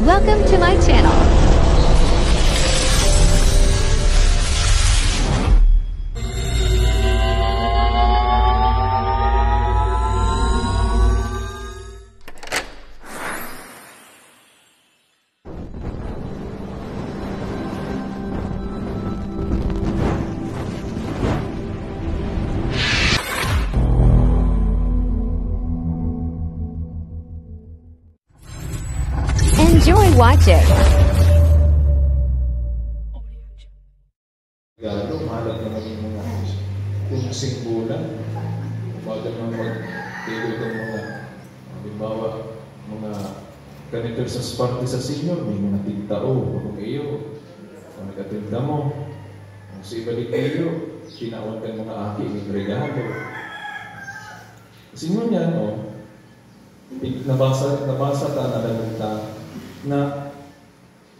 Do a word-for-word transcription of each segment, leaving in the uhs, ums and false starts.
Welcome to my channel. Enjoy watching. Regalo, mahalaga na maging mga kung singgulan. Umaga nang magtilo itong mga, halimbawa, mga ganito sa parte sa senior, may mga tigtao, kung iyo, kung nagkatinda mo. Kung sa iba din kayo, tinawan kang mga aki, may regalo. Kasi ngunyan, oh, nabasa, nabasa ta, nadangog ta, na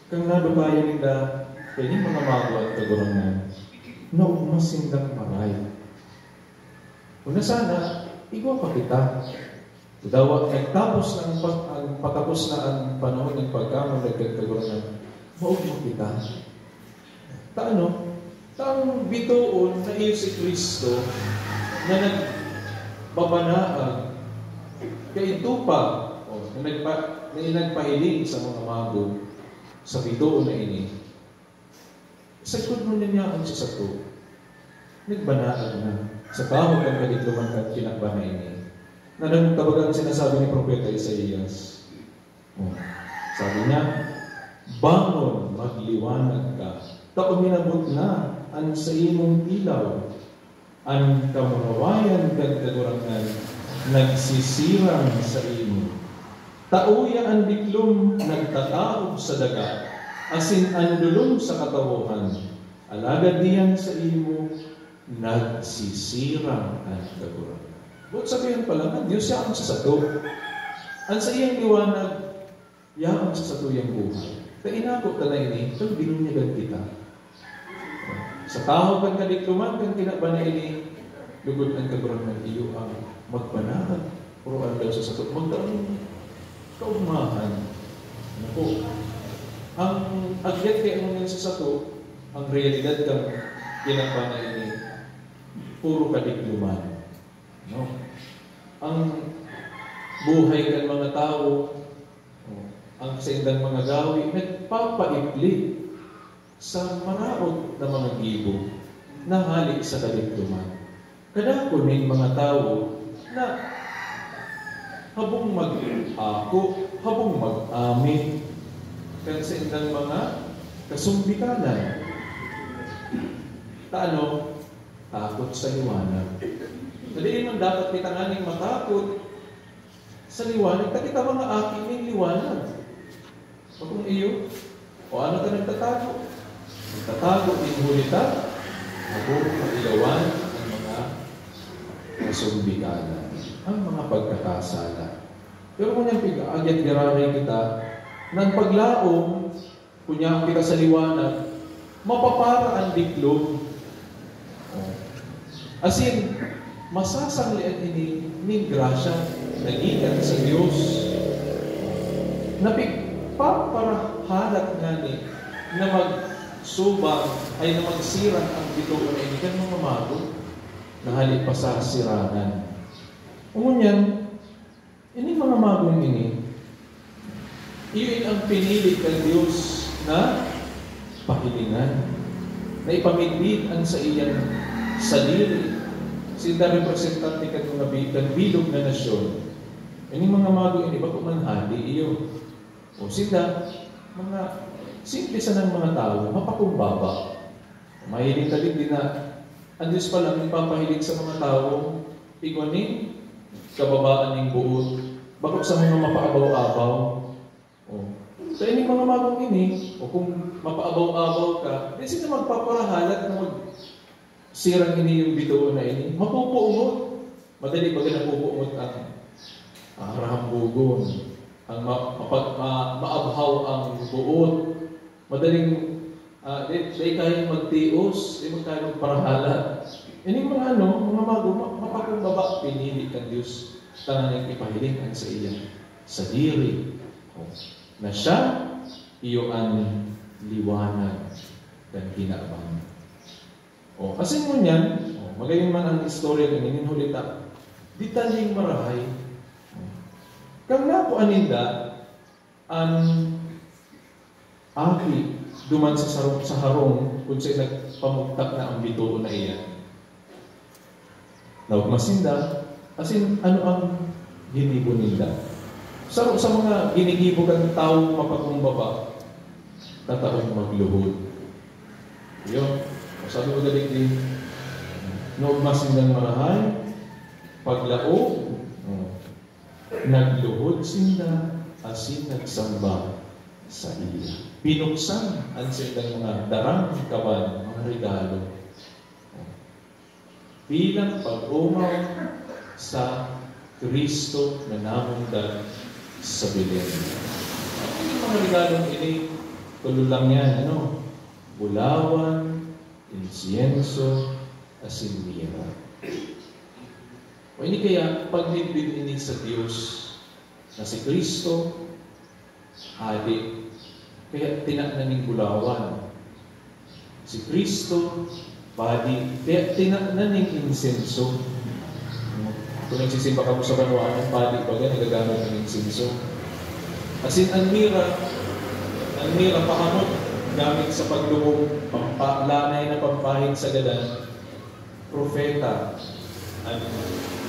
kan nadukayan ninda, kaya yung mga mago at kagurangnan, naugma sindang maray. Una sana, igwa pa kita. Dawa, nagtapos na ang, pa- ang patapos na ang panahon ng pagkamundag kan Kagurangnan, maugma kita. Ta ano? Ta ang bitoon na iyo si Kristo na nagbabanaag kaidto pa, o, na, nagpa, na nagpahiling sa mga mago sa bitoon na ini. Sagkod mo niya niyaon sa sato, nagbanaag na sa kahoy kan kadikloman kan kinakban na ini. Nadangog ta baga an sinasabi ni Propeta Isaias? Oh, sabi niya, "Bangon, magliwanag ka, ta uminabot na an saimong ilaw. An kamurawayan kan Kagurangnan nagsisirang saimo. Ta uya an diklom nagtataob sa daga, asin an dolon sa katawohan. Alagad diyan saimo nagsisirang an Kagurangnan." Boot sabihan pa lang, an Dios yaon sa sato. An saiyang liwanag yaon sa satuyang buhay. Ta inako ta na ini, kan binunyagan kita. Sa kahoy kan kadikloman kan kinaban na ini, lugod an Kagurangnan iyo ang magbanal. Puro aldaw sa sato, magdaon kaugmahan. Ano po? Ang agyat kay ngunyan sa sato, ang realidad kan kinaban na ini, puro kadikloman. No? Ang buhay kan mga tawo, oh, ang saindang mga gawi, nagpapaipli sa maraot na mga gibo na hali sa kadikloman. Kadakul nin mga tawo na habong mag-ako, habong mag-amin kan saindang mga kasumbitanan. Ta ano? Takot sa liwanag. Na dili man dapat kita nganing matakot sa liwanag, ta kita mga aki nin liwanag. Bakong iyo, o ano ta nagtatago? Nagtatago din huli ta, habong mailawan ang mga kasumbikanan, ang mga pagkakasala. Pero ngunyan pig-aagyat giraray kita, nang paglaom, kun yaon kita sa liwanag, mapapara an diklom. Oh. Asin, masasangli an ini nin grasya na gikan sa Dios, na pigpaparahalat ngani na magsubang ay na magsirang ang bitoon na ini kan mga mago na hali pa sa sirangan. Ngunyan, ining mga magong ini, iyo ini ang pinili kan Dios na pahilingan, na ipamidbid an saiyang sadiri, sinda representante kan mga bi-, kan bilog na nasyon. Ining mga mago ini, bako man hadi iyo. O sinda, mga simple sanang mga tawo, mapakumbaba. Mahiling ka digdi na an Dios pa lang nagpapahiling sa mga tawo, igwa nin kababaan nin boot, bako sa mga mapaabaw-abaw. Oh. Sa ining mga magong ini, o kung mapaabaw-abaw ka, di sila magpaparahalat na mag-, sirang ini yung bitoon na ini. Mapupuungot. Madali baga napupuungot ang, ah, rahambugon. Ang ma-, mapag-, ma-, maabhaw ang buot. Madaling, ah, di, di kayang magtios, di mo kaya magparahalat. Ining mga ano, mga mago, ma-, mapakumbaba, pinili kan Dios tanganing ipahiling an saiya sadiri. O, na siya iyo an liwanag kan kinaban. O, asin ngunyan, o, magayon man an istorya kan inin huli ta, detalyeng marahay. Kan nakua ninda an aki duman sa sarong, sa harong kun saen nagpamugtak na an bitoon na iyan. Naogma sinda, asin ano an ginibo ninda? Sa, sa mga ginigibo kan tawong mapakumbaba, tataong magluhod. Iyo, sabi ko dali din, naogma sindang marahay, paglaog, oh, nagluhod sinda, asin nagsamba sa iya. Binuksan an saindang mga darang kaban, mga regalo. Bilang pag-omaw sa Cristo na namundag sa Belen. Ang mga regalong ini, tulo lang yan, ano? Bulawan, insiyenso, asin mira. O ini kaya, paglidbid ini sa Dios na si Cristo, Hadi, kaya tinanan ning bulawan. Si Cristo, padi, kaya tinanan ning insenso. Kung nagsisimba kamo sa banwaan, an padi baga nagagamit nin insenso. Asin an mira, an mira pahamot gamit sa paglubog, pampalanay na pampahid sa gadan. Propeta an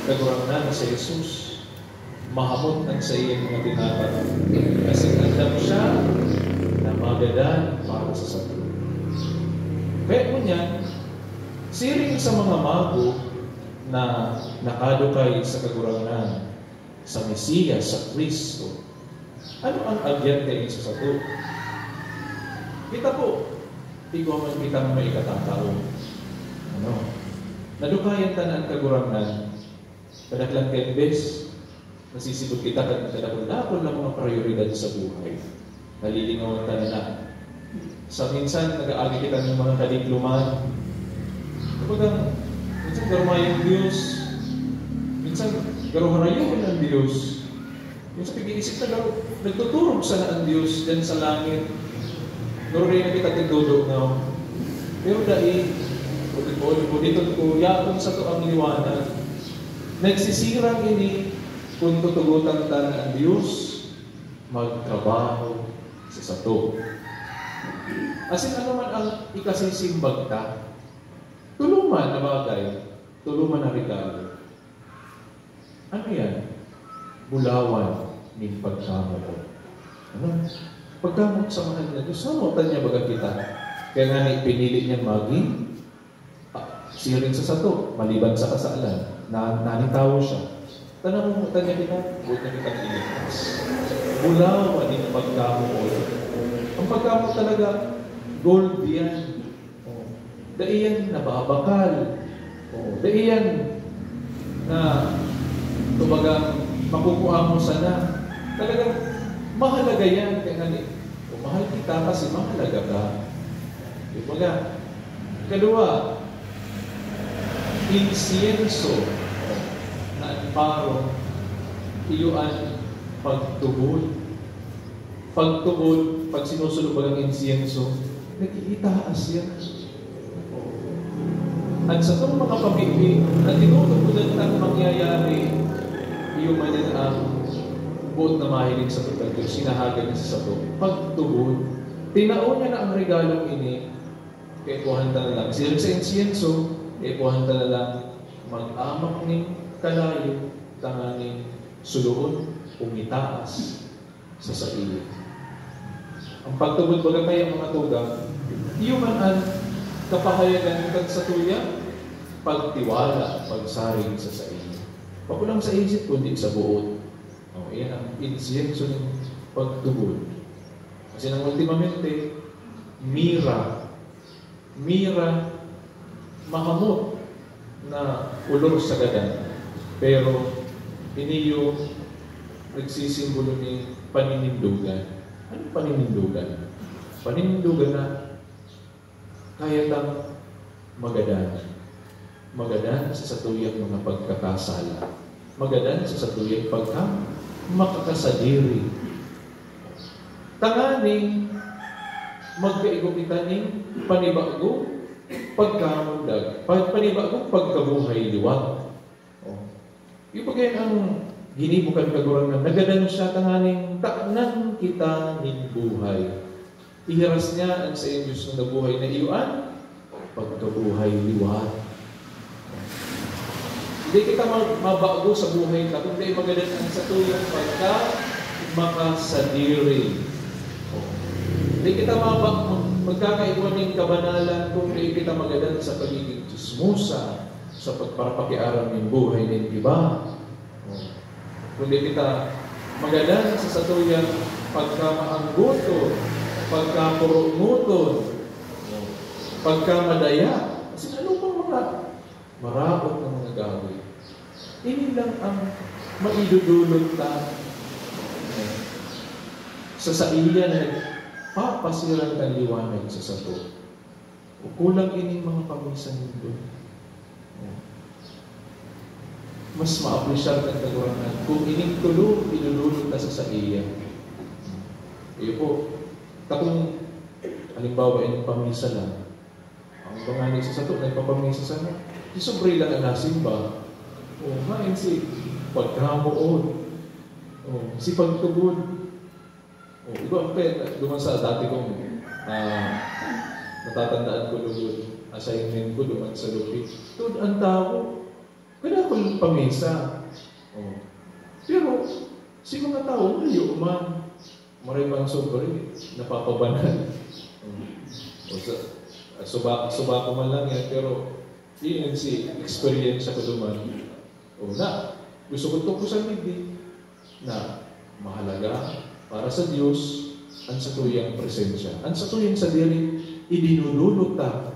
Kagurangnan na si Jesus. Mahamot an saiyang mga tinataram, asin andam siya na magadan para sa sato. Kaya ngunyan, siring sa mga mago na nakadukay sa Kagurangnan, sa Mesiyas, sa Cristo, ano an agyan kaini sa sato? Kita po, igwa man kitang maikatatao. Ano? Nadukayan ta na an Kagurangnan. Kadaklan kaini bes, nasisibot kita kan kadakul-dakul na mga prayoridad sa buhay. Nalilingawan ta na na. Sa minsan, nag-aagi kita ng mga kadiploman. Kumbaga, minsan garo mayo ang Diyos. Minsan, garo harayoon ang Diyos. Minsan, pag-iisip na garo, nagtuturog sana ang Diyos dyan sa langit. Garo rin na kita tindodongaw. Pero dai, o, o, o dito ko, yaon sa to ang liwanag. Nagsisirang ini, kun tutugotan ta na ang Diyos, magtrabaho sa sato. Asin ano man ang ikasisimbag ta? Tulo man na bagay, tulo man na regalo. Ano yan? Bulawan nin pagkamoot. Ano? Pagkamoot sa mahal na Diyos. Samotan niya baga kita. Kaya nga ni, pinili niya magin Ah, siring sa sato, maliban sa kasalan, na nanitawo siya. Tanaw mo, tanya kita, buot na kitang iligtas. Bulawan nin pagkamoot. Ang pagkamoot talaga, gold yan. Oh. Dai yan nababakal. Oh. Dai yan na, kumbaga, makukua mo sana. Talagang mahalaga yan. Kaya nga ni, kung mahal kita kasi mahalaga ka. Kumbaga, Kadua, insiyenso na an paro, iyo an pagtubod. Pagtubod, pag sinusulo bagang insiyenso, nag-iitaas yan. At sa tong mga pamigbi, na tinutubodan tang mangyayari, iyo man yan ang boot na mahiling sa pagkagyo, sinahagad na sa sato. Pagtubod, tinao niya na ang regalong ini, Kaipuhan ta na lang. Siring sa insiyenso, kaipuhan ta na lang mag-amak nin kalayo, tanganing suloon o mitaas sa saiya. Ang pagtubod baga kaya, mga tugang, iyo man an kapahayagan kan satuyang pagtiwala, pagsarig sa saiya. Bako lang sa isip, kundi sa boot. O, iyan ang insiyenso nin pagtubod. Kasi nang ultimamente, mira, mira, mahamot na olor sa gadan. Pero, ini iyo nagsisimbolo nin paninindogan. Anong paninindogan? Paninindogan na kaya tang magadan. Magadan sa satuyang mga pagkakasala. Magadan sa satuyang pagka makakasadiri. Tanganing magkaigo kita ning panibago pagkamundag, pag-, panibago pagkabuhay liwat. Oh. Yung pagkain ang ginibo kan Kagurangnan, nagadan siya tanganing taknan kita nin buhay. Ihiras niya ang saiyang Diyos na buhay na iyo an pagkabuhay liwat. Hindi kita mag-, mabago sa buhay ta, kundi magadan ang satuyang pagka makasadiri. Hindi kita maba-, magkakaigwa nin kabanalan, kundi kita magadan sa pagiging chismosa, sa pagparapakiaram nin buhay nin iba. Kundi kita magadan sa satuyang pagkamaanggoton, pagkapurongoton, pagkamadaya. Kasi ano pang mga maraot na mga gawi? Ini lang ang maidudulot ta sa saiya na nagpapasiran kan liwanag sa sato. O kulang ining mga pamisa nindo. Mas maapresyar kan Kagurangnan kung ining tolo idululot ta sa saiya. Iyo po, katong halimbawa, ining pamisa lang. Ang mga ni sa sato, nagpapamisa sana. Si sobre lang ang nasimba. O, main si pagkamoon. O, si pagtubod. O, iba ang pet, duman sa dati kong, ah, natatandaan ko, lugod, assignment ko duman sa Lupit. Tud ang tawo, kada akong pamisa. O. Pero, si mga tawo, mayo man. Maray pang sobre, napapabanal. O. O sa, suba, suba ko man lang yan, pero yun si experience ko duman. O na, gusto ko tukusan digdi na mahalaga para sa Diyos ang satuyang presensya. Ang satuyang sadiri, idinululot ta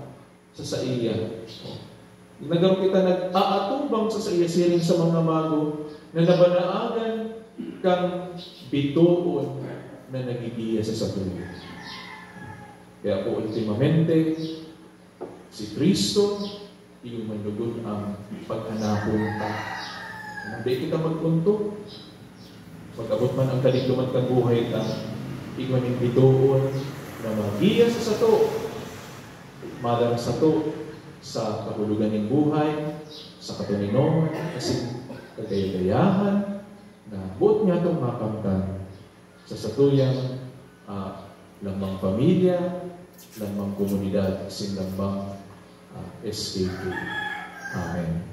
sa saiya. O. Nagaro kita nag-aatubang sa saiya siring sa mga mago na nabanaagan kan bitoon na nagigiya sa satuya. Kaya po, ultimamente, si Kristo, iyo man lugod ang paghanapon ta. Hindi kita magpunto. Pag-abot man ang kadikloman kan buhay ta, igwa nin bitoon na magiya sa sato, madara sato sa kahulogan nin buhay, sa katoninongan, asin kagaya-gayahan, na boot niyatong makamtan sa satuyang, ah, lambang pamilya, lambang komunidad, asin lambang, ah, S K K. Amen.